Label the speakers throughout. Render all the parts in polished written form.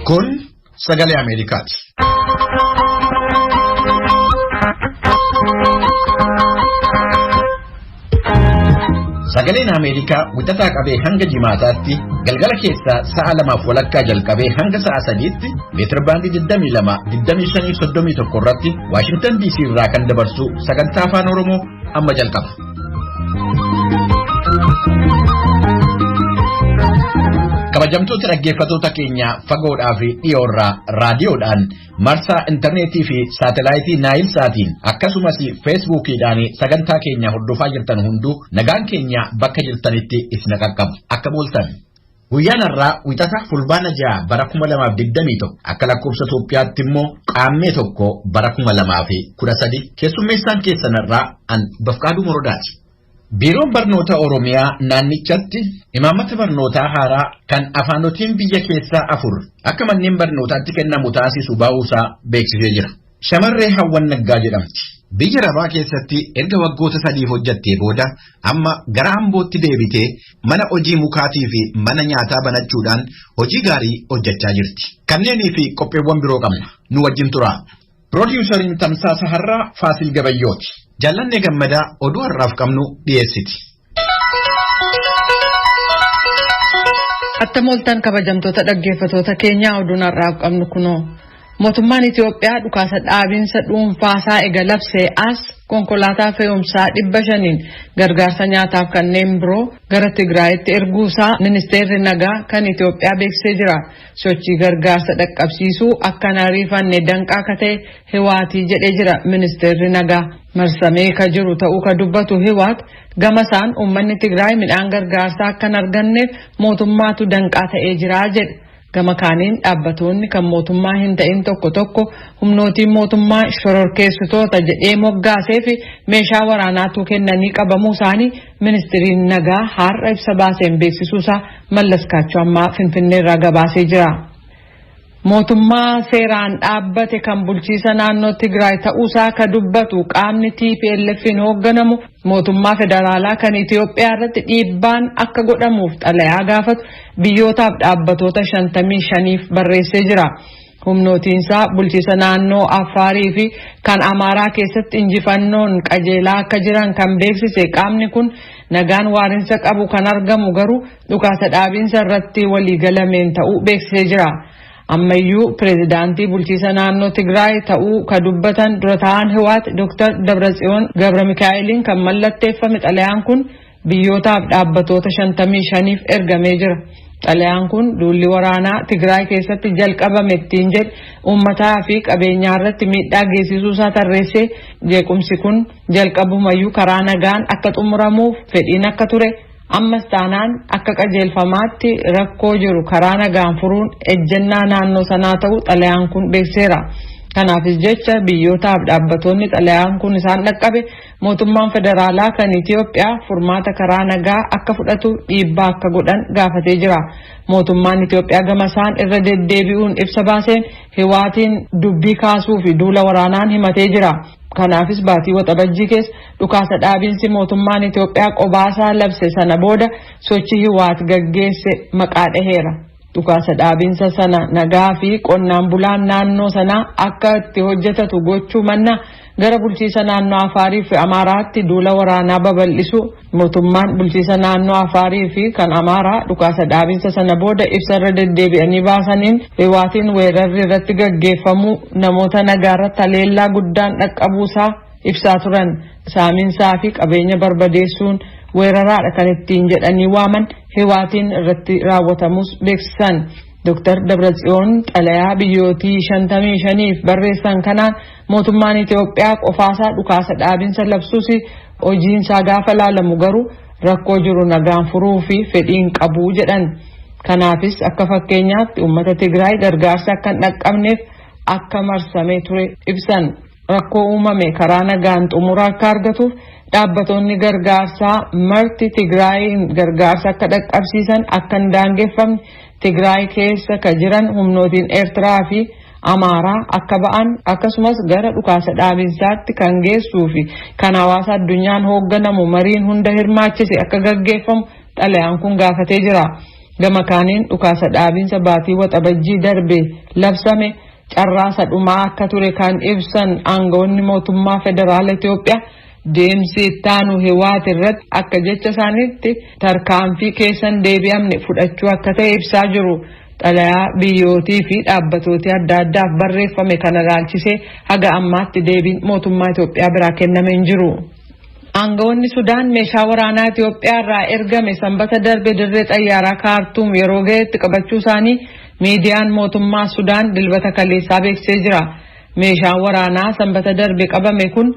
Speaker 1: Kun sagalee Ameerikaati. Sagaleen Ameerikaa wixataa qabee hanga jimaataatti galgala keessaa sa'a 2:30 jalqabee hanga sa'a 3tti meetira baandii 22, 25, 31 irratti Waashingtan DC irraa kan dabarsu sagantaa afaan Oromoo amma jalqaba. Kabajamtoota dhaggeeffattoota keenya fagoodhaa fi dhiyoorraa raadiyoodhaan marsaa intarneetii fi saatelaayitii Naayil Saatiin akkasumas feesbuukiidhaan sagantaa keenya hordofaa jirtan hunduu nagaan keenya bakka jirtanitti isin qaqqabu. Akka booltan. Guyyaan har'aa wixata fulbaana 6 bara 2021 akka lakkoofsa Itoophiyaatti immoo qaammee 1 bara 2013 keessummeessaan keessan har'aa an Bafqaaduu Morodaati. Biiroon Barnoota Oromiyaa naannichatti imaammata barnootaa haaraa kan afaanotiin biyya keessaa afur akka manneen barnootaatti kennamu taasisu ba'uusaa beeksisee jira. Shamarree Hawwan Naggaa jedhamti. Biyya Rabaa keessatti erga waggoota sadiif hojjattee booda amma gara Ambootti deebitee mana hojii mukaatii fi mana nyaataa banachuudhaan hojii gaarii hojjechaa jirti. Kanneenii fi qopheewwan biroo qabna. Nu wajjin turaa. Piroodiyuusariin Tamsaasa Har'aa Faasil Gabayyooti. Jaallannee Gammadaa oduu har'aaf qabnu dhiyeessiti.
Speaker 2: Attam ooltan kabajamtoota dhaggeeffatoota keenyaa oduun har'aaf qabnu kunoo. Mootummaan Itiyoophiyaa dhukaasa dhaabiinsa dhuunfaasaa ega labsee as konkolaataa fe'umsaa 500n gargaarsa nyaataaf kanneen biroo gara Tigraayitti erguusaa ministeerri nagaa kan Itiyoophiyaa beeksisee jira. Sochii gargaarsa dhaqqabsiisuu akka hin ariifanne danqaa ka ta'e Hiwaatii jedhee jira ministeerri nagaa. Marsamee ka jiru ta'uu ka dubbatu Hiwaat gama isaan uummanni Tigraay midhaan gargaarsaa akka hin arganneef mootummaatu danqaa ta'ee jira jedhe. Gama kaaniin dhaabbatoonni kan mootummaa hin ta'in tokko tokko humnootiin mootummaa shororkeessitoota jedhee moggaasee fi meeshaa waraanaatuu kennanii qabamuu isaanii ministiriin nagaa har'a ibsa baaseen beeksisuusaa Mallaskaachoo ammaa Finfinneerraa gabaasee jira. Mootummaa seeraan dhaabbate kan bulchiisa naannoo Tigraay ta'uusaa ka dubbatu qaamni TPLF'n hoogganamu mootummaa federaalaa kan Itiyoophiyaa irratti dhiibbaan akka godhamuuf xalayaa gaafatu biyyootaaf dhaabbatoota 55f barreessee jira. Humnootiinsaa bulchiisa naannoo Affaarii fi kan Amaaraa keessatti injifannoon qajeelaa akka jiran kan beeksise qaamni kun nagaan waarinsa qabu kan argamu garuu dhukaasa dhaabiinsa irratti waliigalameen ta'uu beeksisee jira. Ammayyuu pireezidaantii bulchiisa naannoo Tigraay ta'uu ka dubbatan dura taa'aan Hiwaat Dr. Dabratsiyoon Gabra Mikaa'eliin kan mallatteeffame xalayaan kun biyyootaaf dhaabbatoota 55f ergamee jira. Xalayaan kun duulli waraanaa Tigraay keessatti jalqabame ittiin jedhe uummataa fi qabeenyaa irratti miidhaa geessisuu isaa tarreessee jeequmsi kun jalqabumayyuu karaa nagaan akka xumuramuuf fedhiin akka ture ammas taanaan akka qajeelfamaatti rakkoo jiru karaa nagaan furuun ejjennaa naannoo sanaa ta'uu xalayaan kun beekseera. Kanaafis jecha biyyootaaf dhaabbatoonni xalayaan kun isaan dhaqqabe mootummaan federaalaa kan Itiyoophiyaa furmaata karaa nagaa akka fudhatu dhiibbaa akka godhan gaafatee jira. Mootummaan Itiyoophiyaa gama isaan irra deddeebi'uun ibsa baaseen Hiwaatiin dubbii kaasuu fi duula waraanaan himatee jira. Kanaafis baatii waxabajjii keessa dhukaasa dhaabiinsi mootummaan Itiyoophiyaa qobaasaa labse sana booda sochii Hiwaat gaggeesse maqaa dhaheera. Dhukaasa dhaabiinsa sana nagaa fi qonnaan bulaan naannoo sanaa akka itti hojjetatu gochuu manna gara bulchiisa naannoo Afaarii fi Amaaraatti duula waraanaa babal'isu mootummaan bulchiisa naannoo Afaarii fi kan Amaaraa dhukaasa dhaabiinsa sana booda ibsa irra deddeebi'anii baasaniin Hiwaatiin weerarri irratti gaggeeffamuu namoota nagaa irratti haleellaa guddaan dhaqqabuusaa ibsaa turan. Saaminsaa fi qabeenya barbadeessuun weeraraadha kan ittiin jedhanii waaman Hiwaatiin irratti raawwatamus beeksisan. Dr. Dabratsiyoon xalayaa biyyootii 55f barreessan kanaan mootummaan Itiyoophiyaa qofaasaa dhukaasa dhaabinsa labsuus hojiinsaa gaafa laalamu garuu rakkoo jiru nagaan furuu fi fedhiin qabu jedhan. Kanaafis akka fakkeenyaatti uummata Tigraay gargaarsa akka hin dhaqqabneef akka marsamee ture ibsan. Rakkoo uumame karaa nagaan xumura akka argatuuf dhaabbatoonni gargaarsaa marti Tigraayin gargaarsa akka dhaqqabsiisan akka hin daangeffamne Tigraay keessa ka jiran humnootiin Eertiraa fi Amaaraa akka ba'an akkasumas gara dhukaasa dhaabinsaatti kan geessuu fi kan hawaasa addunyaan hoogganamu mariin hunda hirmaachise akka gaggeeffamu xalayaan kun gaafatee jira. Gama kaaniin dhukaasa dhaabiinsa baatii Waxabajjii darbe labsame carraa isa dhumaa akka ture kan ibsan aangawoonni mootummaa federaala Itoophiyaa, deemsi ittaanu Hiwaat irratti akka jecha isaaniitti tarkaanfii keessan deebi'amne fudhachuu akka ta'e ibsaa jiru. Xalayaa biyyootii fi dhaabbatootii adda addaaf barreeffame kana ilaalchisee haga ammaatti deebiin mootummaa Itoophiyaa biraa kenname hin jiru. Aangawoonni Sudaan meeshaa waraanaa Itoophiyaa irraa ergame Sanbata darbe dirree xayyaaraa Kaartuum yeroo ga'etti qabachuu isaanii miidiyaan mootummaa Sudaan Dilbata kaleessaa beeksisee jira. Meeshaan waraanaa Sanbata darbe qabame kun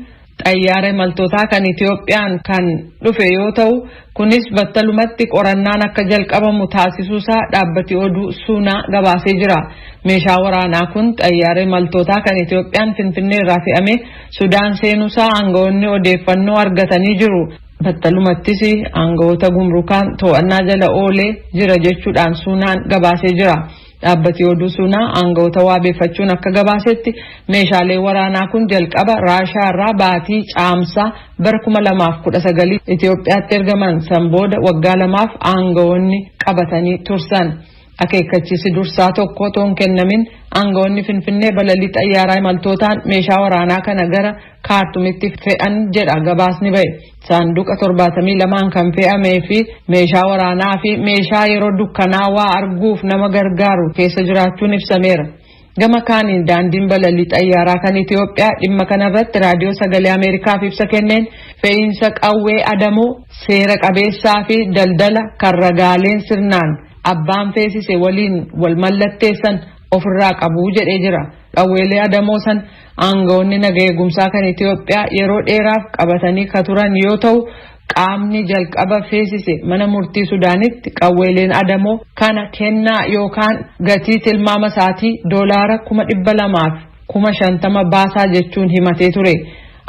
Speaker 2: xayyaara imaltootaa kan Itoophiyaan kan dhufe yoo ta'u, kunis battalumatti qorannaan akka jalqabamu taasisuusaa dhaabbati oduu Suunaa gabaasee jira. Meeshaa waraanaa kun xayyaara imaltootaa kan Itoophiyaan Finfinnee irraa fe'amee Sudaan seenuusaa aangawoonni odeeffannoo argatanii jiru. Battalumattis aangawoota gumrukaan to'annaa jala oolee jira jechuudhaan Suunaan gabaasee jira. Dhaabbati oduu Suunaa aangawoota waabeeffachuun akka gabaasetti, meeshaalee waraanaa kun jalqaba Raashaa irraa baatii Caamsaa bara 2019 Itoophiyaatti ergaman. San booda waggaa 2f aangawoonni qabatanii tursan. Akeekkachiisi dursaa tokko otoo hin kennamin aangawoonni Finfinnee balalii xayyaaraa imaltootaan meeshaa waraanaa kana gara Kaartumitti fe'an jedha gabaasni ba'e. Saanduqa 72n kan fe'amee fi meeshaa waraanaa fi meeshaa yeroo dukkanaa waa arguuf nama gargaaru keessa jiraachuun ibsameera. Gama kaaniin daandiin balalii xayyaaraa kan Itoophiyaa dhimma kanarratti Raadiyoo Sagalee Ameerikaaf ibsa kenneen, fe'iinsa qawwee adamoo seera qabeessaa fi daldala kan ragaaleen sirnaan abbaan feesise waliin wal mallatteessan ofirraa qabu jedhee jira. Qawweelee adamoo san aangawoonni naga eegumsaa kan Itoophiyaa yeroo dheeraaf qabatanii ka turan yoo ta'u, qaamni jalqaba feesise mana murtii Sudaanitti qawweeleen adamoo kana kennaa yookaan gatii tilmaama isaatii $250,000 baasaa jechuun himatee ture.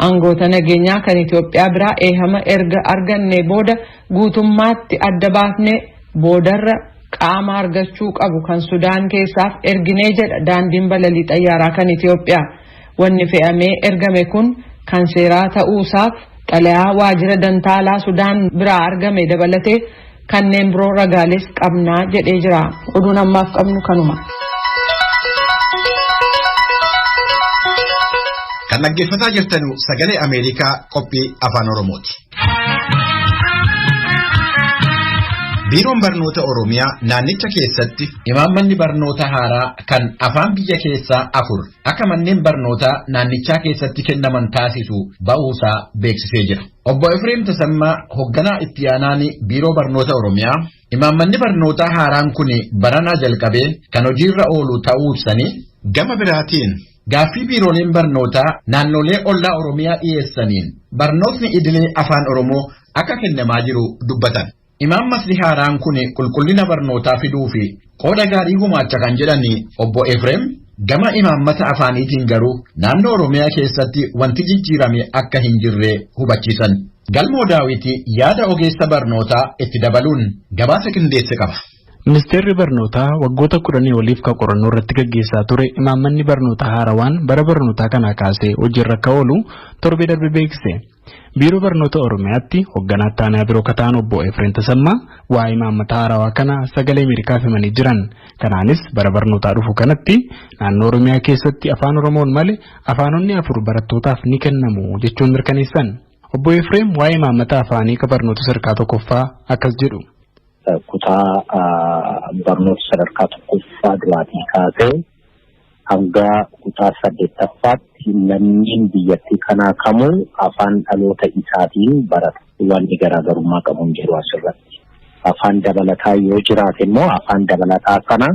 Speaker 2: Aangoota nageenyaa kan Itoophiyaa biraa eehama erga arganne booda guutummaatti adda baafnee boodarra qaama argachuu qabu kan Sudaan keessaaf erginee jedha daandiin balalii xayyaaraa kan Itoophiyaa. Wanni fe'amee ergame kun kan seeraa ta'uusaaf xalayaa waajjira dantaalaa Sudaan biraa argame dabalatee kanneen biroo ragaales qabnaa jedhee jira. Oduun ammaaf qabnu kanuma.
Speaker 1: Kan dhaggeeffataa jirtanu Sagalee Ameerikaa qophii Afaan Oromooti. Biiroon Barnoota Oromiyaa naannicha keessatti imaammanni barnoota haaraa kan afaan biyya keessaa afur akka manneen barnootaa naannichaa keessatti kennaman taasisu ba'uusaa beeksisee jira. Obbo Efreem Tasammaa, hoogganaa itti aanaan Biiroo Barnoota Oromiyaa, imaammanni barnootaa haaraan kun baranaa jalqabee kan hojiirra oolu ta'uu ibsanii, gama biraatiin gaaffii biirooleen barnootaa naannolee ollaa Oromiyaa dhiyeessaniin barnootni idilee Afaan Oromoo akka kennamaa jiru dubbatan. Imaammatni haaraan kun qulqullina barnootaa fiduu fi qooda gaarii gumaacha kan jedhan obbo Efreem, gama imaammata afaaniitiin garuu naannoo Oromiyaa keessatti wanti jijjiirame akka hin jirre hubachiisan. Galmoo Daawiti yaada ogeessa barnootaa itti dabaluun gabaasa qindeesse qaba.
Speaker 3: Ministeerri barnootaa waggoota 10 oliif kan qorannoo irratti gaggeessaa ture imaammanni barnootaa haarawaan bara barnootaa kanaa kaasee hojiirra akka oolu torbee darbe beeksise. Biiroo Barnoota Oromiyaatti hoogganaa itti biiroo kataan obbo Efreem Tasammaa waa'ee imaammata haarawaa kana Sagalee Ameerikaaf himanii jiran. Kanaanis bara barnootaa dhufu kanatti naannoo Oromiyaa keessatti Afaan Oromoon malee afaanonni afur barattootaaf ni kennamu jechuun mirkaneessan. Obbo Efreem waa'ee imaammata afaanii ka barnoota sadarkaa tokkoffaa akkas jedhu.
Speaker 4: Kutaa barnoota sadarkaa tokkoffaa duraatii kaasee hanga kutaa saddeettaffaatti lammiin biyyattii kanaa kamuu afaan dhaloota isaatiin barata. Wanni garaagarummaa qabu hin jiru asirratti. Afaan dabalataa yoo jiraate immoo afaan dabalataa kana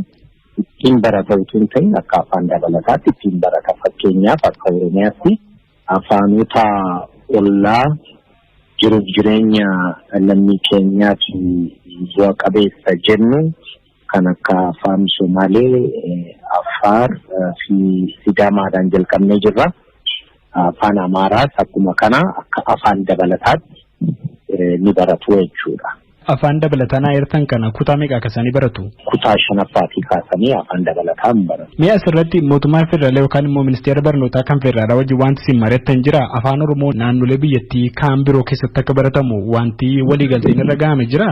Speaker 4: ittiin barata utuu hin ta'in akka afaan dabalataatti ittiin barata. Fakkeenyaaf, akka Oromiyaatti afaanota ollaa jiruuf jireenya lammii keenyaati bu'a qabeessa jennu kan akka afaan Somaalee, Affaar fi Sidaamaadhaan jalqabnee jirra. Afaan Amaaraas akkuma kana akka afaan dabalataatti ni baratu jechuudha.
Speaker 3: Afaan dabalataa naa eertan kana kutaa meeqa kaasanii baratu?
Speaker 4: Kutaa shanaffaatii kaasanii afaan dabalataa hin baratu.
Speaker 3: Mee asirratti mootummaan federaalaa yookaan immoo ministeera barnootaa kan federaalaa wajjin wanti isin mari'attan jira afaan Oromoo naannolee biyyattii kaan biroo keessatti akka baratamu wanti waliigalteen irra gahame jira?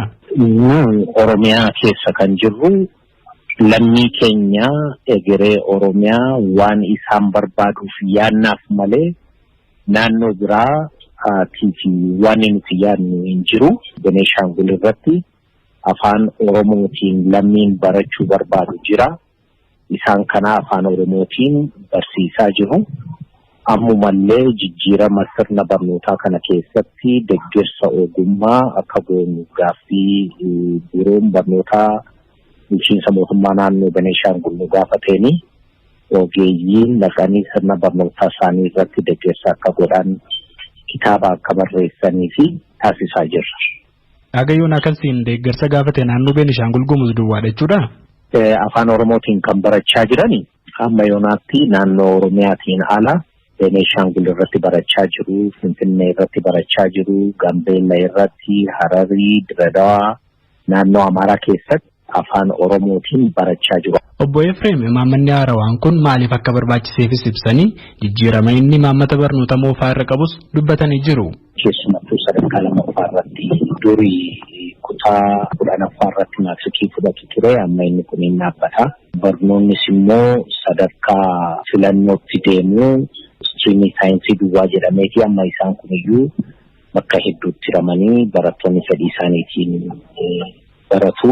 Speaker 4: Oromiyaa keessa kan jirru lammii keenya egeree Oromiyaa waan isaan barbaaduuf yaannaaf malee naannoo biraa fi waan nuti yaadnu hin jiru. Beneeshaangul irratti afaan Oromootiin lammiin barachuu barbaadu jira. Isaan kana afaan Oromootiin barsiisaa jiru. Ammumallee jijjiirama sirna barnootaa kana keessatti deeggarsa ogummaa akka goonu gaaffii biiroon barnootaa bulchiinsa mootummaa naannoo Beneeshaangul nu gaafateeni ogeeyyiin dhaqanii sirna barnootaa isaanii irratti deeggarsa akka godhan kitaaba akka barreessanii fi taasisaa jirra.
Speaker 3: Dhagayyoon akkasiin deeggarsa gaafate naannoo Benishaangul Gumuz duwwaadha jechuudha?
Speaker 4: Afaan Oromootiin kan barachaa jirani amma yoonaatti naannoo Oromiyaatiin ala Benishaangul irratti barachaa jiru, Finfinnee irratti barachaa jiru, Gambeella irratti, Hararii, Diredawaa, naannoo Amaaraa keessatti afaan Oromootiin barachaa jiru.
Speaker 3: Obbo Efreem imaammanni haarawaan kun maaliif akka barbaachiseefis ibsanii jijjiirama inni imaammata barnoota moofaa irra qabus dubbatanii jiru.
Speaker 4: Keessumattuu sadarkaa lammaffaa irratti durii kutaa 10ffaa irratti maatirikii fudhatu ture amma inni kun hin dhaabbata. Barnoonnis immoo sadarkaa filannootti deemuu istiriimii saayinsii duwwaa jedhameeti amma isaan kuniyyuu bakka hedduutti hiramanii barattoonni fedhii isaaniitiin baratu.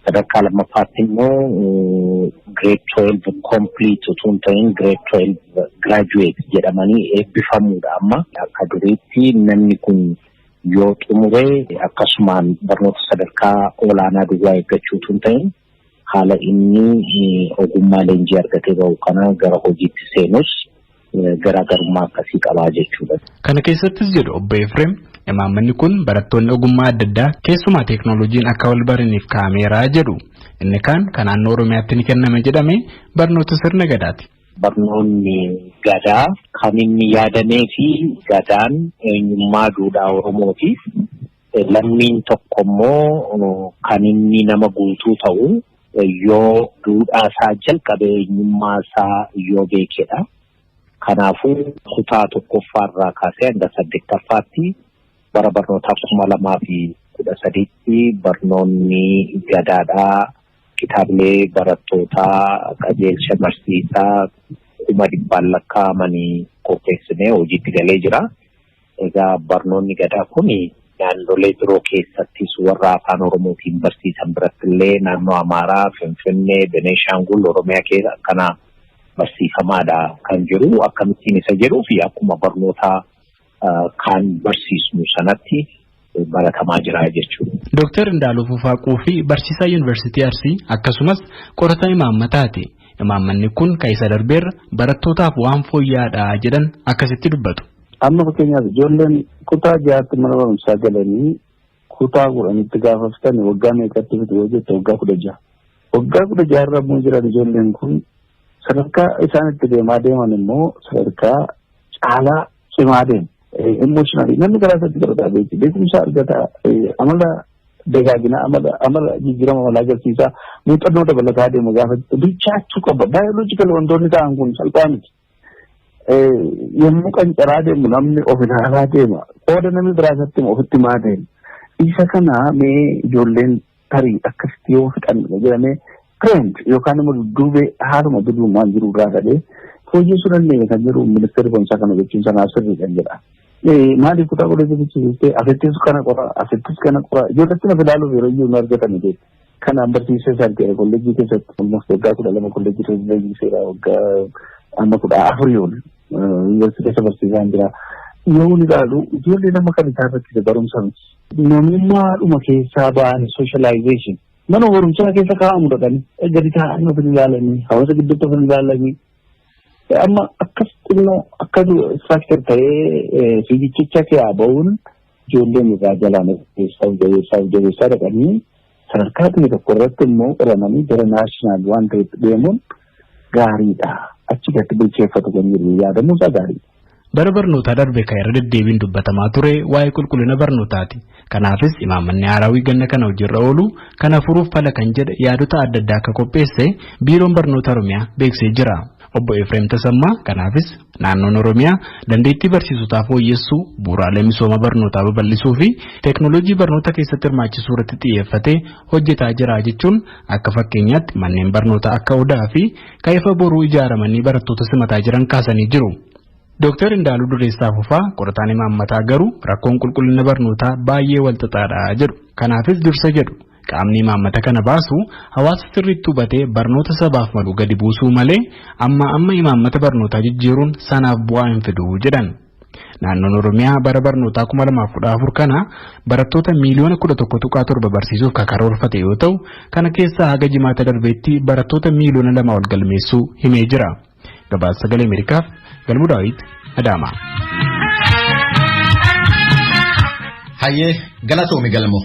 Speaker 4: Sadarkaa lammaffaatti immoo grade 12 complete utuu hin ta'in grade 12 graduate jedhamanii eebbifamuudha amma. Akka duriitti namni kun yoo xumure akkasumaan barnoota sadarkaa olaanaa duwwaa eeggachuu utuu hin ta'in haala inni ogummaa leenjii argatee bahu kana gara hojiitti seenus garaagarummaa akkasii qabaa jechuudha.
Speaker 3: Kana keessattis jedhu Obbo Efreem imaammanni kun barattoonni ogummaa adda addaa keessumaa teeknooloojiin akka wal baraniif kaameeraa jedhu. Inni kaan kan naannoo Oromiyaatti ni kenname jedhame barnoota sirna gadaati.
Speaker 4: Barnoonni gadaa kan inni yaadamee fi gadaan eenyummaa duudhaa Oromootiif lammiin tokko immoo kan inni nama guutuu ta'u yoo duudhaa isaa jalqabe eenyummaa isaa yoo beekedha. Kanaafuu kutaa 1ffaa irraa kaasee hanga 8ffaatti bara barnootaa 2013tti barnoonni gadaadhaa kitaabilee barattootaa qajeelcha barsiisaa 100,000 lakkaa'amanii qopheessinee hojiitti galee jira. Egaa barnoonni gadaa kun naannolee biroo keessattis warra afaan Oromootiin barsiisan birattillee naannoo Amaaraa, Finfinnee, Beneeshaangul, Oromiyaa keessa akkana barsiifamaadha kan jiru. Akkamittiin isa jedhuu fi akkuma barnoota kan barsiisnu sanatti baratamaa jira jechuudha.
Speaker 3: Dooktar Indaaluu Fufaa Quufii barsiisaa Yuunivarsiitii Arsii akkasumas qorataa imaammataati. Imaammanni kun kan isa darbeerra barattootaaf waan fooyya'aadha jedhan akkasitti dubbatu.
Speaker 5: Amma fakkeenyaaf ijoolleen kutaa 6tti mana barumsaa galanii kutaa 10tti gaafa fitan waggaa meeqatti fitu yoo jette waggaa 16. Waggaa 16 irra immoo jiran ijoolleen kun sadarkaa isaan itti deemaa deeman immoo sadarkaa caalaa cimaa deemu. Emotionally namni karaa isaatti barataa beeku beekumsa argata amala dagaagina amala jijjiirama amalaa agarsiisaa muuxannoo dabalataa deemu gaafa bilchaachuu qaba. Baayoloojikal wantoonni ta'an kun salphaa miti. Yommuu qancaraa deemu namni of ilaalaa deema. Qooda namni biraa isatti ofitti maa deema. Isa kana mee ijoolleen tarii akkasitti yoo fixan jedhamee trend yookaan immoo dudduubee haaluma duduumaan jiru irraa kadhee fooyyessuu dandeenya kan jedhu ministeerri barumsaa kana gochuun sanaa sirrii kan jedha. Maaliif kutaa kudha jechuun asittis kana qora asittis kana qora ijoolletti na ilaaluuf yeroo iyyuu nu argatan jechuudha. Kanaan barsiisee isaan ta'e kolleejjii keessatti almost waggaa 12 kolleejjii keessatti barsiiseera waggaa amma 14 yoon yuunivarsiitii keessa barsiisaan jira. Yoo ni ilaalu ijoollee nama kan isaan rakkise barumsa miti. Namummaadhuma keessaa ba'an socialization mana barumsaa keessa kaa'amu dhaqanii gadi taa'anii of hin ilaalanii hawaasa gidduutti of hin ilaalanii amma akkas xinnoo akka structure ta'ee fiigichicha keessaa ba'uun ijoolleen irraa jalaan jabeessaa dhaqanii sadarkaa ta'e tokko irratti immoo qoramanii gara naashinaal waan ta'etti deemuun gaariidha. Achi gadi bilcheeffatu kan jiru yaadamuusaa gaariidha.
Speaker 3: Bara barnootaa darbe kan irra deddeebiin dubbatamaa ture waa'ee qulqullina barnootaati. Kanaafis imaammanni haarawii ganna kana hojiirra oolu kana furuuf fala kan jedhe yaadota adda addaa akka qopheesse Biiroon Barnoota Oromiyaa beeksisee jira. Obbo Efreem Tasammaa kanaafis naannoon Oromiyaa dandeettii barsiisotaa fooyyessuu, bu'uuraalee misooma barnootaa babal'isuu fi teeknooloojii barnoota keessatti hirmaachisuu irratti xiyyeeffatee hojjetaa jira jechuun akka fakkeenyaatti manneen barnootaa akka Odaa fi Kaifa Boruu ijaaramanii barattoota simataa jiran kaasanii jiru. Dooktar Indaaluu Dureessaa Fufaa qorataan imaammataa garuu rakkoon qulqullina barnootaa baay'ee walxaxaadha jedhu. Kanaafis dursa jedhu qaamni imaammata kana baasu hawaasa sirriitti hubatee barnoota sabaaf malu gadi buusuu malee amma amma imaammata barnootaa jijjiiruun sanaaf bu'aa hin fidu jedhan. Naannoon Oromiyaa bara barnootaa 2014 kana barattoota miiliyoona 11.7 barsiisuuf kan karoorfate yoo ta'u, kana keessaa haga jimaata darbeetti barattoota miiliyoona 2 ol galmeessuu himee jira. Gabaasa Sagalee Ameerikaaf Galmuu Daawit Adaamaa.
Speaker 1: Hayyee, galatoomi Galmoo.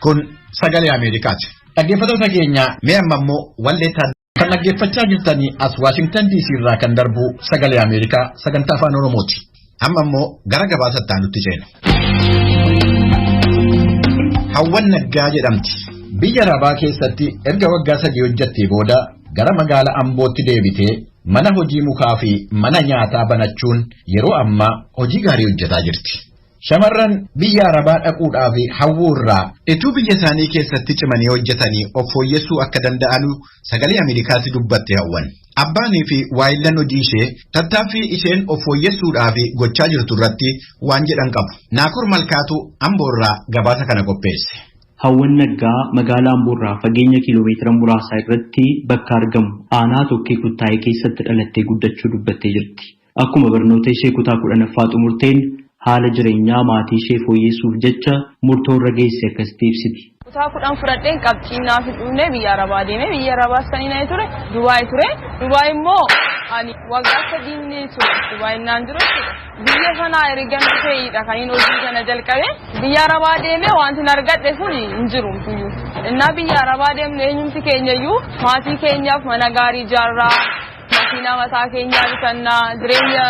Speaker 1: Kun Sagalee Ameerikaati. Dhaggeeffattoota keenya, mee amma immoo walleettaa kan dhaggeeffachaa jirtanii as Waashingtan DC irraa kan darbu Sagalee Ameerikaa sagantaa Afaan Oromooti. Amma immoo gara gabaasa itti ceena. Hawwan Naggaa jedhamti. Biyya Arabaa keessatti erga waggaa 3 hojjattee booda gara magaala Ambootti deebitee mana hojii mukaa fi mana nyaataa banachuun yeroo ammaa hojii gaarii hojjetaa jirti. Shamarran biyya Arabaa dhaquudhaaf hawwuu irraa ituu biyya isaanii keessatti cimanii hojjetanii of fooyyessuu akka danda'anu Sagalee Ameerikaatti dubbatte Hawwan. Abbaanii fi waayillan hojii ishee tattaaffii isheen of fooyyessuudhaaf gochaa jirtu irratti waan jedhan qabu. Naakur Malkaatu Amboorraa gabaasa kana qopheesse.
Speaker 6: Hawwan Naggaa magaalaa Amboorraa fageenya kiiloomeetira muraasaa irratti bakka argamu aanaa Tokkee Kuttaayee keessatti dhalattee guddachuu dubbattee jirti. Akkuma barnoota ishee kutaa 10ffaa xumurteen haala jireenyaa maatii ishee fooyyessuuf jecha murtoo irra geesse akkasitti ibsiti.
Speaker 7: Kutaa 10 fudhadheen qabxiin naaf hin dhufne, biyya Arabaa deeme. Biyya Arabaas kan inni ture Dubaay ture. Dubaay immoo ani waggaa 3 ni ture Dubaay naan jiru jechuudha. Biyya sanaa ergan dhufeedha kan inni hojii kana jalqabe. Biyya Arabaa deeme wanti hin argadhe sun hin jiru iyyuu. Innaa biyya Arabaa deemne eenyumti keenya iyyuu maatii keenyaaf mana gaarii ijaarraa, makiinaa mataa keenyaa bitannaa, jireenya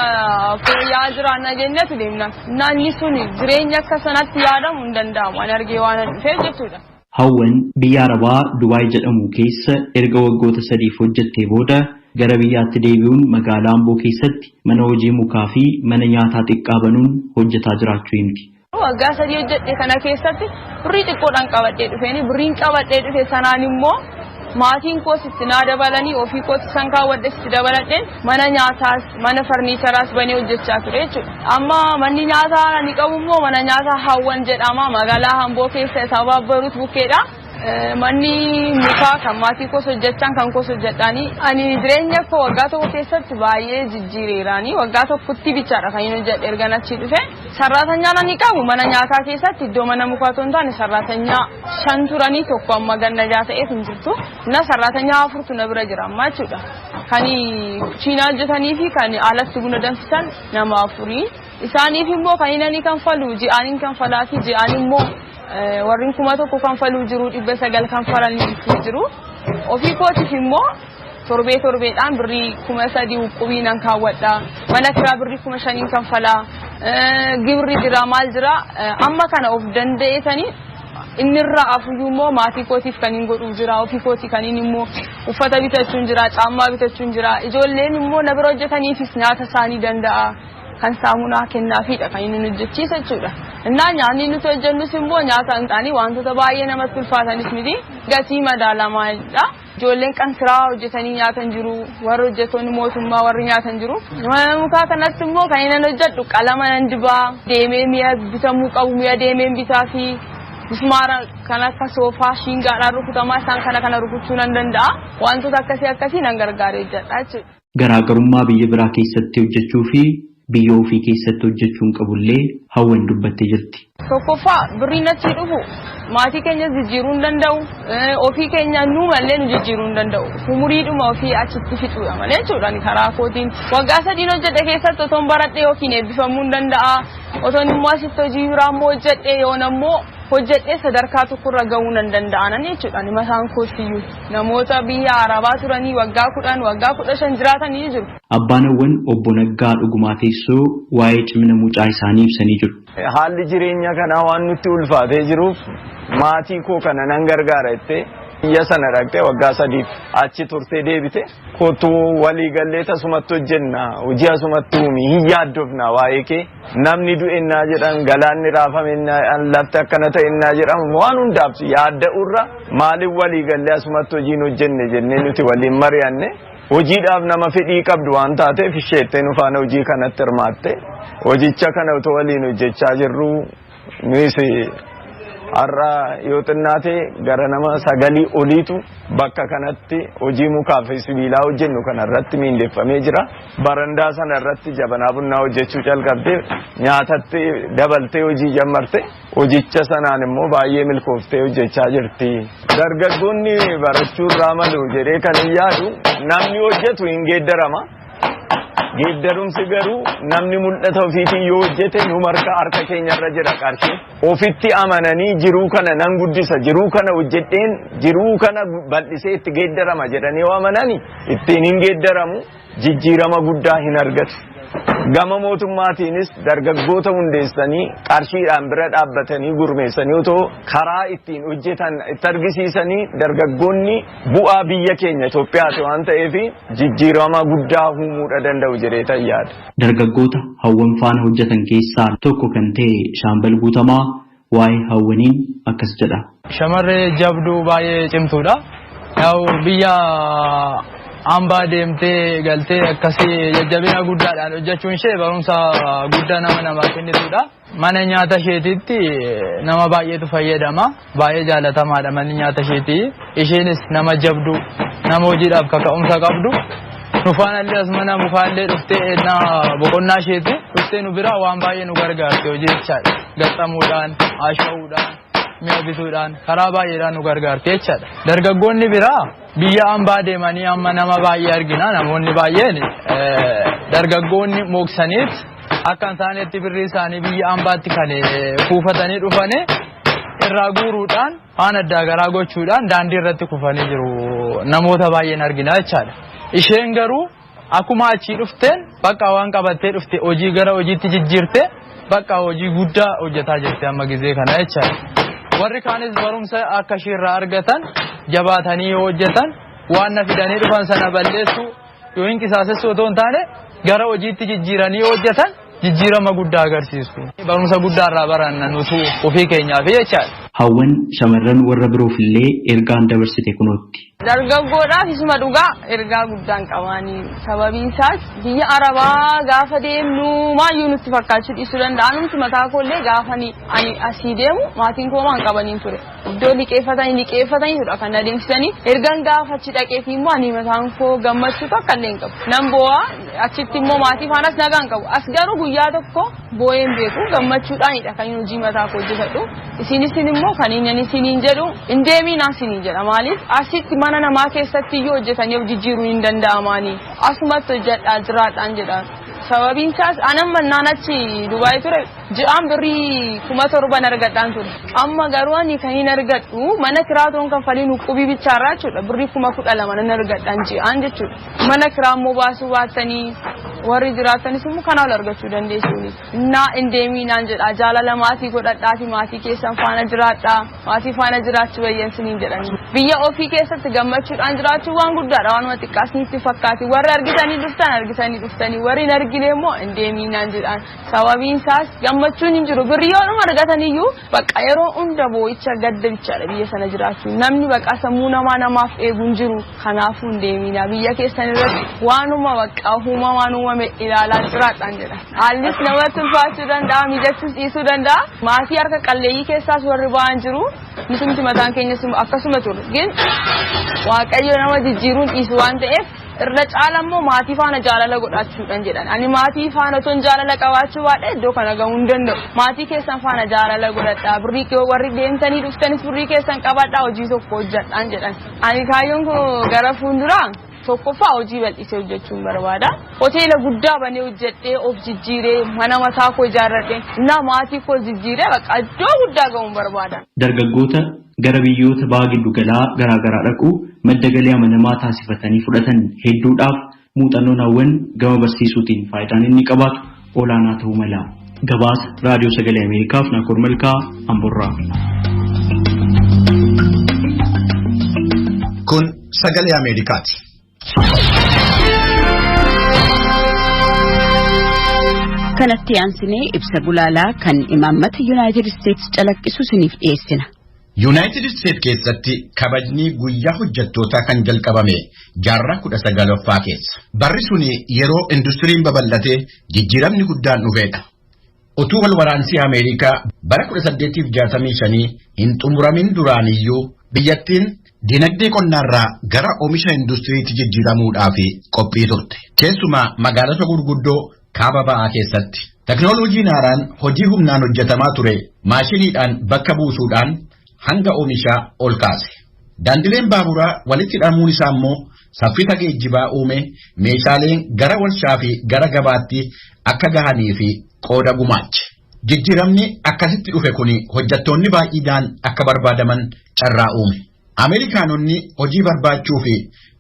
Speaker 7: fooyya'aa jiraanna jennetu deemna. Inni sun jireenya akka sanatti yaadamu hin danda'amu. Ani argee waan dhufeef jechuudha.
Speaker 6: Hawwan biyya Arabaa Dubaay jedhamu keessa erga waggoota 3f hojjettee booda gara biyyaatti deebi'uun magaalaa Amboo keessatti mana hojii mukaa fi mana nyaataa xiqqaa banuun hojjetaa jiraachuu himti.
Speaker 7: Waggaa 3 hojjedhe kana keessatti birrii xiqqoodhaan qabadhee dhufeeni, birriin qabadhee dhufe sanaan immoo maatiin koos itti naa dabalanii, ofii koos san kaawwadhe itti dabaladheen mana nyaataas mana farniicharaas banee hojjechaa ture jechuudha. Amma manni nyaataa ani qabu immoo mana nyaataa Hawwan jedhama, magaalaa Amboo keessa isaa Baabbaruut bukkeedha. Manni mukaa kan maatii koos hojjechaan kan koos hojjedhaani. Ani jireenya koo waggaa tokko keessatti baay'ee jijjiireeraani. Waggaa tokkotti bichaadha kan inni hojjedhe erga achi dhufe. Sarraatanyaan ani qabu mana nyaataa keessatti iddoo mana mukaa otoo hin taane sarraatanyaa 5 turanii, tokko amma ganna 6 ta'eef hin jirtu. Na sarraatanyaa afurtu na bira jira amma jechuudha. Kan kuchiinaa hojjetanii fi kan alatti buna danfisan nama afurii. Isaaniif immoo kan inni kanfalu ji'aaniin kanfalaa fi ji'aan immoo warreen 1000 kanfaluu jiru, 900 kanfalanii jiru. Ofii kootiif immoo torbee torbeedhaan birrii 3000 huqubii nan kaawwadha. Mana kiraa birrii 5000 kanfalaa. Gibirri jira, maal jira, amma kana of danda'eetanii inni irraa afuyyuu immoo maatii kootiif kan hin godhu jira. Ofii kootii kan inni immoo uffata bitachuun jira, caammaa bitachuun jira. Ijoolleen immoo na bira hojjetaniifis nyaata isaanii danda'a. Kan saamunaa kennaafiidha kan inni hojjechiisa jechuudha. Innaa nyaanni nuti hojjennus immoo nyaata hin taane wantoota baay'ee namatti ulfaatanis miti. Gatii madaalamaadha. Ijoolleen qansiraa hojjetanii nyaatan jiru, warri hojjettoonni mootummaa warri nyaatan jiru. Mana mukaa kanatti immoo kan inni hojjedhu qalama nan dibaa, deemee mi'a bitamuu qabu mi'a deemee bitaa fi mismaara kan akka soofaa shingaadhaan rukutamaa isaan kana kana rukuchuu nan danda'a. Wantoota akkasii akkasii nan gargaaree hojjedha jechuudha.
Speaker 6: Garaagarummaa biyya biraa keessatti hojjechuu fi biyya ofii keessatti hojjechuun qabullee Hawwan dubbattee jirti.
Speaker 7: Tokkoffaa, birriin achii dhufu maatii keenya jijjiiruu hin danda'u. Ofii keenya nu mallee nu jijjiiruu hin danda'u. Umuriidhuma ofii achitti fixuudha malee jechuudha karaa kootiin. Waggaa 3 hojjedhe keessatti otoon baradhe yookiin eebbifamuu hin danda'a. Otoon immoo asitti hojii biraa immoo hojjedhe yoon ammoo hojjedhee sadarkaa tokkorra gahuu nan danda'anan jechuudha mataan kootiyyuu. Namoota biyya Arabaa turanii waggaa 10, waggaa 15 jiraatanii jiru.
Speaker 6: Abbaan Hawwan obbo Naggaa Dhugumaa Teessoo waa'ee cimina mucaa isaanii ibsanii jiru.
Speaker 8: Haalli jireenya kanaa waan nutti ulfaatee jiruuf maatii koo kana nan gargaara jettee biyya sana dhaqxee waggaa 3f achi turtee deebite. Kottuu walii gallee tasumatti hojjenna, hojii asumatti uumi, hin yaaddofna waa'ee kee, namni du'ennaa jedhan, galaanni raafamennaa, lafti akkana ta'ennaa jedhan, waan hundaaf yaadda'urra maaliif walii gallee asumatti hojiin hojjenne jennee nuti waliin mari'anne. Hojiidhaaf nama fedhii qabdu waan taateef isheettee nu faana hojii kanatti hirmaatte. Hojicha kana otoo waliin hojjechaa jirru nuyis har'a yoo xinnaate gara nama 9 oliitu bakka kanatti hojii mukaa fi sibiilaa hojjennu kana irratti miindeffamee jira. Barandaa sana irratti jabanaa bunnaa hojjechuu calqabdee nyaatatti dabaltee hojii jammarte. Hojicha sanaan immoo baay'ee milkooftee hojjechaa jirti. Dargaggoonni barachuu irraa malu jedhee kan hin yaadu, namni hojjetu hin geeddarama. Geeddarumsi garuu namni mul'ata ofiitiin yoo hojjete nu marka harka keenyarra jira qarshiin. Ofitti amananii jiruu kana nan guddisa, jiruu kana hojjedheen jiruu kana bal'isee itti geeddarama jedhanii yoo amanani ittiin hin geeddaramu, jijjiirama guddaa hin argatu. Gama mootummaatiinis dargaggoota hundeessanii qarshiidhaan bira dhaabbatanii gurmeessanii otoo karaa ittiin hojjetan itti argisiisanii dargaggoonni bu'aa biyya keenya Itoophiyaati waan ta'eef jijjiirama guddaa uumuudha danda'u jedhee tan yaada.
Speaker 6: Dargaggoota Hawwan faana hojjetan keessaa tokko kan ta'e Shaambal Guutamaa waa'ee Hawwaniin akkas jedha.
Speaker 9: Shamarree jabduu baay'ee cimtuudha. Yaa'u biyya hambaa deemtee galtee akkasii jajjabina guddaadhaan hojjechuun ishee barumsa guddaa nama namaa kennitudha. Mana nyaata isheetitti nama baay'eetu fayyadama. Baay'ee jaalatamaadha manni nyaata isheetii. Isheenis nama jabduu, nama hojiidhaaf kaka'umsa qabdu. Nu faanallee as mana mukaallee dhuftee ennaa boqonnaa isheeti dhuftee nu biraa waan baay'ee nu gargaarte hojii jechaadha. Gaxxamuudhaan, haasha'uudhaan, mi'a bituudhaan karaa baay'eedhaan nu gargaarte jechaadha. Dargaggoonni biraa biyya hambaa deemanii amma nama baay'ee argina. Namoonni baay'een dargaggoonni mooksaniit akka hin taanetti birrii isaanii biyya hambaatti kan kuufatanii dhufanii irraa guuruudhaan waan addaa garaa gochuudhaan daandii irratti kufanii jiru. Namoota baay'een argina jechaadha. Isheen garuu akkuma achii dhufteen bakka waan qabattee dhufte hojii gara hojiitti jijjiirte, bakka hojii guddaa hojjetaa jirti amma gizee kana jechaadha. Warri kaanis barumsa akka ishiirraa argatan jabaatanii yoo hojjetan waan na fidanii dhufan sana balleessu yoo hin qisaasessu otoo hin taane gara hojiitti jijjiiranii yoo hojjetan jijjiirama guddaa agarsiisu. Barumsa guddaa irraa baranna nutu ofii keenyaaf jechaadha.
Speaker 6: Hawwan shamarran warra biroof illee ergaan dabarsite kunootti.
Speaker 7: Dargaggoodhaaf isuma dhugaa ergaa guddaan qabaanii, sababiin isaas biyya Arabaa gaafa deemnu maayyuu nutti fakkaachuu dhiisuu danda'a. Anumti mataa koollee gaafa ani asii deemu maatiin koo maan qabaniin ture. Iddoo liqeeffatanii liqeeffatanii ture kan adeemsisanii. Ergan gaafa achi dhaqeef immoo ani mataan koo gammachuu takka illee hin qabu. Nan boo'a, achitti immoo maatii faanas nagaa hin qabu. As garuu guyyaa tokko boo'een beeku, gammachuudhaanidha kan hojii mataa koo hojjetadhu. Isinis immoo kan inni isiniin jedhu hin deemiinaa isiniin jedha. Maaliif asitti mana namaa keessatti iyyuu hojjetanii of jijjiiruun hin danda'amaanii. Asumatti hojjedhaa jiraadhaan jedha. Sababiin isaas anan mannaan achi Dubaay ture ji'aan birrii 7,000 argadhaan ture. Amma garuu ani kan hin argadhu mana kiraatoon kanfaliin huqubii bichaarraa jechuudha, birrii 12,000 nan argadhaan ji'aan jechuudha. Mana kiraa immoo baasuu baattanii warri jiraatanis immoo kanaa ol argachuu dandeessu. Naa hin deemiinaan jedha, jaalala maatii godhadhaati maatii keessan faana jiraadhaa, maatii faana jiraachuu wayyan siniin jedhan. Biyya ofii keessatti gammachuudhaan jiraachuu waan guddaadha, waanuma xiqqaas nitti fakkaati. Warri argitanii dhuftan argitanii dhuftanii, warri hin argine immoo hin deemiinaan jedhaan. Sababiin isaas gammachuun hin jiru. Birrii yoodhuma argataniyyuu bakka yeroo hunda boo'icha gadda bichaadha biyya sana jiraachuu. Namni bakka sammuu namaa namaaf eegu hin jiru. Kanaafuu hin deemiinaa. Biyya keessan irratti waanuma bakka uumamaan uumame ilaalaa jiraadhaan jedha. Haallis namatti ulfaachuu danda'a, mijachuus dhiisuu danda'a. Maatii harka qalleeyyii keessaas warri ba'an jiru. Nutumti mataan keenyas akkasuma ture. Gin Waaqayyo nama jijjiiruun dhiisu waan ta'eef Irra caala immoo maatii faana jaalala godhachuudhaan jedhan. Ani maatii faana otoon jaalala qabaachuu baadhee iddoo kana gahuu hin danda'u. Maatii keessan faana jaalala godhadhaa. Birrii warri deemtanii dhuftanis birrii keessan qabadhaa, hojii tokko hojjedhaan jedhan. Ani kaayyoon koo gara fuulduraa tokkoffaa hojii bal'isee hojjechuun barbaada. Hoteela guddaa banee hojjedhee, of jijjiiree, mana mataa koo ijaarradhee, na maatii koo jijjiiree, bakka iddoo guddaa gahuun barbaada.
Speaker 6: Dargaggoota gara biyyoota baha giddugalaa garaa garaa dhaquu madda galii amanamaa taasifatanii fudhatan hedduudhaaf muuxannoon Hawwan gama barsiisuutiin faayidaan inni qabaatu olaanaa ta'uu mala. Gabaasa Raadiyoo Sagalee Ameerikaaf Naakoor Malkaa, Amborraa.
Speaker 1: Kun Sagalee Ameerikaati.
Speaker 10: Kanatti aansinee ibsa gulaalaa kan imaammata Yuunaayitid Isteetsi calaqqisu isiniif dhiyeessina.
Speaker 1: Yuunaayitid Isteet keessatti kabajni guyyaa hojjettootaa kan jalqabame jaarraa 19ffaa keessa. Barri suni yeroo industiriin babal'atee jijjiiramni guddaan dhufeedha. Utuu wal waraansii Ameerikaa bara 1865 hin xumuramin duraaniyyuu biyyattiin dinagdee qonnaarraa gara oomisha industiriitti jijjiiramuudhaaf qophii turte. Keessumaa magaalota gurguddoo kaaba ba'aa keessatti. Teknooloojiin haaraan hojii humnaan hojjetamaa ture maashiniidhaan bakka buusuudhaan hanga oomishaa ol kaase. Daandileen baaburaa walitti hidhamuun isaa immoo saffisa geejjibaa uume, meeshaaleen gara warshaa fi gara gabaatti akka gahanii fi qooda gumaache. Jijjiiramni akkasitti dhufe kun hojjettoonni baay'inaan akka barbaadaman carraa uume. Ameerikaanonni hojii barbaachuu fi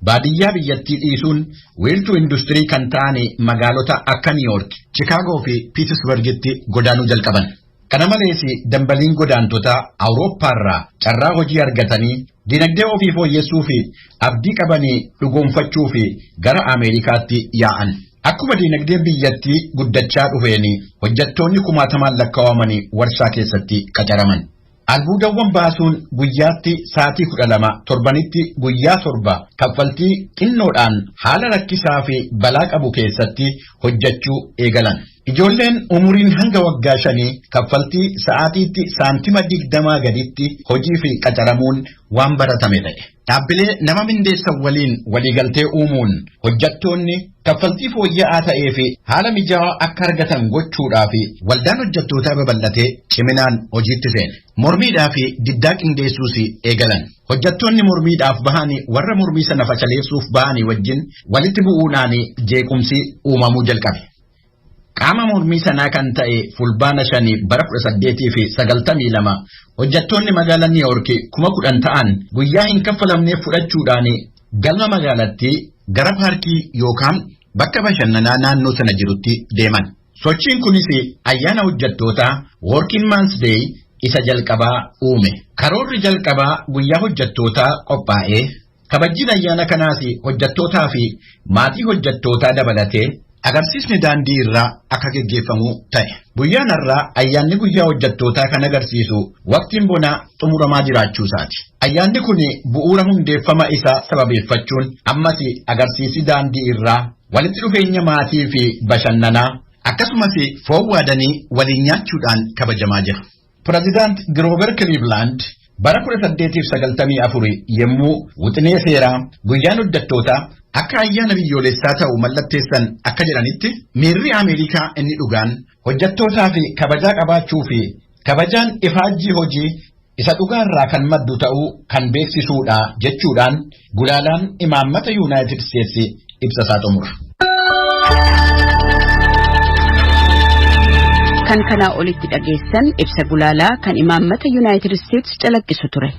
Speaker 1: baadiyyaa biyyattii dhiisuun wiirtuu industirii kan ta'an magaalota akka Niiyork, Chikaagoo fi Piitisburgitti godaanuu jalqaban. Kana malees dambaliin godaantotaa Awurooppaarraa carraa hojii argatanii dinagdee ofii fooyyessuu fi abdii qabanii dhugoomfachuu fi gara Ameerikaatti yaa'an. Akkuma dinagdeen biyyattii guddachaa dhufeen hojjettoonni kumaatamaan lakkaawamanii warshaa keessatti qacaraman. Albuudawwan baasuun guyyaatti sa'aatii 12, torbanitti guyyaa 7, kaffaltii xinnoodhaan haala rakkisaa fi balaa qabu keessatti hojjechuu eegalan. Ijoolleen umuriin hanga waggaa 5 kaffaltii sa'aatiitti saantima 20 gaditti hojii fi qacaramuun waan baratame ta'e. Dhaabbilee nama mindeessan waliin waliigaltee uumuun hojjettoonni kaffaltii fooyya'aa ta'ee fi haala mijaawaa akka argatan gochuudhaaf waldaan hojjettootaa babal'atee ciminaan hojiitti seene. Mormiidhaa fi diddaa qindeessuus eegalan. Hojjettoonni mormiidhaaf bahanii warra mormii sana fashaleessuuf bahanii wajjin walitti bu'uudhaan jeequmsi uumamuu jalqabe. Qaama mormii sanaa kan ta'e Fulbaana 5 bara 1892 hojjettoonni magaalaa Niiyork 10,000 ta'an guyyaa hin kaffalamneef fudhachuudhaan galma magaalattii gara paarkii yookaan bakka bashannanaa naannoo sana jirutti deeman. Sochiin kunis ayyaana hojjettootaa Working Man's Day isa jalqabaa uume. Karoorri jalqabaa guyyaa hojjettootaa qophaa'ee kabajjiin ayyaana kanaas hojjettootaa fi maatii hojjettootaa dabalatee agarsiisni daandii irraa akka geggeeffamu ta'e. Guyyaan har'aa ayyaanni guyyaa hojjettootaa kan agarsiisu waqtiin bonaa xumuramaa jiraachuu isaati. Ayyaanni kun bu'uura hundeeffama isaa sababeeffachuun ammas agarsiisi daandii irraa walitti dhufeenya maatii fi bashannanaa akkasumas foon waadanii waliin nyaachuudhaan kabajamaa jira. Pireezidaant Giroover Cleveland bara 1894 yommuu wixinee seeraa guyyaan hojjettootaa akka ayyaana biyyoolessaa ta'u mallatteessan akka jedhanitti, miirri Ameerikaa inni dhugaan hojjettootaa fi kabajaa qabaachuu fi kabajaan ifaajjii hojii isa dhugaarraa kan maddu ta'uu kan beeksisuudha jechuudhaan gulaalaan imaammata Yuunaayitid Isteetsi ibsa isaa xumura.
Speaker 10: Kan kanaa olitti dhageessan ibsa gulaalaa kan imaammata Yuunaayitid Isteetsi calaqqisu ture.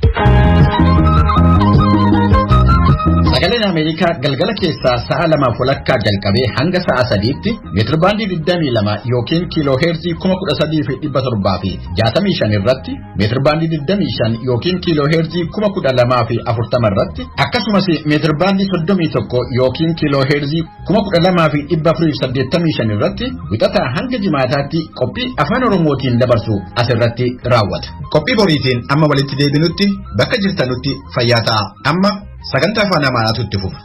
Speaker 1: Sagaleen Ameerikaa galgala keessaa sa'a 2:30 jalqabee hanga sa'a 3tti meetirbaandii 22 yookiin kiiloo heerzii 13,765 irratti, meetirbaandii 25 yookiin kiiloo heerzii 12,040 irratti, akkasumas meetirbaandii 31 yookiin kiiloo heerzii 12,485 irratti wixataa hanga jimaataatti qophii afaan Oromootiin dabarsu asirratti raawwata. Qophii boriitiin amma walitti deebinutti bakka jirtanutti fayyaa ta'a. Amma sagantaa afaan Amaaraatu itti fufa.